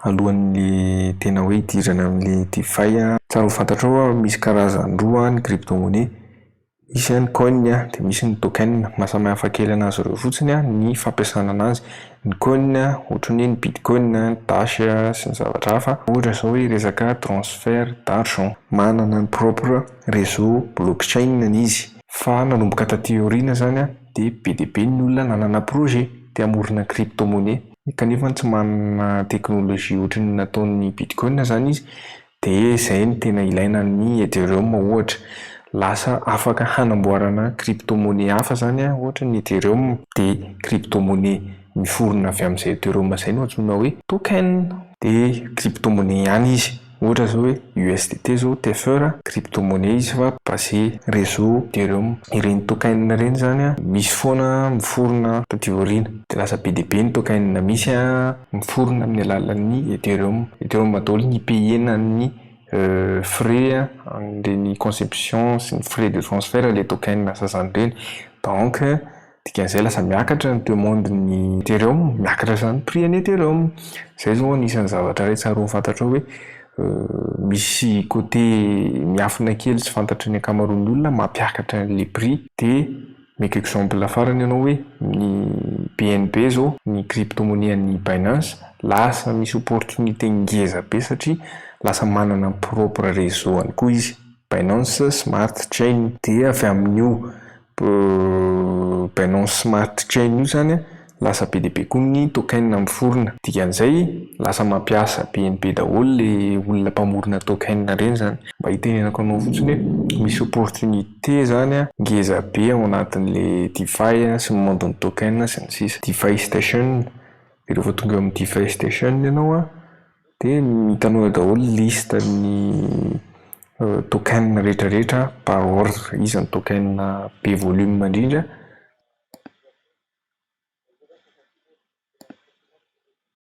Alohan'le tena hoe hidirana amin'le DeFi a, tsara ho fantatrao misy karazany roa ny crypto-monnaie. Misy ny coin dia misy ny token. Mahasamihafa kely anazy ireo fotsiny ny fampiasana anazy. Ny coin ohatran'ny hoe ny bitcoin, ny dash sy ny zavatra hafa. Ohatra izao hoe resaka transfert d'argent. Manana ny propre réseau blockchain izy. Fa nanomboka taty aoriana zany dia be dia be ny olona nanana projet te hamorona crypto-monnaie, kanefa tsy manana teknôlôjia ohatran'ny nataon'ny bitcoin zany izy. Dia izay no tena ilaina ny Ethereum ohatra. Lasa afaka hanamboarana crypto-monnaie hafa zany ohatra ny Ethereum, dia crypto-monnaie miforona avy amin'izay Ethereum izay no antsoina hoe token. Dia crypto-monnaie ihany izy. Ohatra zao hoe USDT zao, Tether, crypto-monnaie izy fa basé réseau Ethereum. Ireny token ireny zany misy foana miforona taty aoriana. Dia lasa be dia be ny token misy miforona amin'ny alalan'ny Ethereum. Ethereum daholo ny payena ny frais an'ireny conception sy ny frais de transfert le token sasany ireny. Donc dikan'izay lasa miakatra ny demande ny Ethereum, miakatra zany prix an'ny Ethereum. Zay zao anisan'ny zavatra iray tsara ho fantatrao hoe misy côté miafina kely tsy fantatry ny ankamaroan'ny olona mampiakatra an'le prix. Dia meko exemple farany ianao hoe ny BNB zao, ny crypto-monnaie an'ny Binance, lasa misy opportunité ngeza be satria lasa manana ny propre réseau any koa izy, Binance Smart Chain. Dia avy amin'io Binance Smart Chain io zany lasa be dia be koa ny token miforona. Dikan'izay lasa mampiasa BNB daholo le olona mpamorona token ireny zany. Mba hitenenako anao fotsiny hoe misy opportunité zany ngeza be ao anatin'le DeFi sy ny monde ny token sy ny sisa. DeFi Station, dia rehefa tonga eo amin'ny DeFi Station ianao dia hitanao eo daholo liste ny token rehetrarehetra par ordre. Iza ny token be volume indrindra.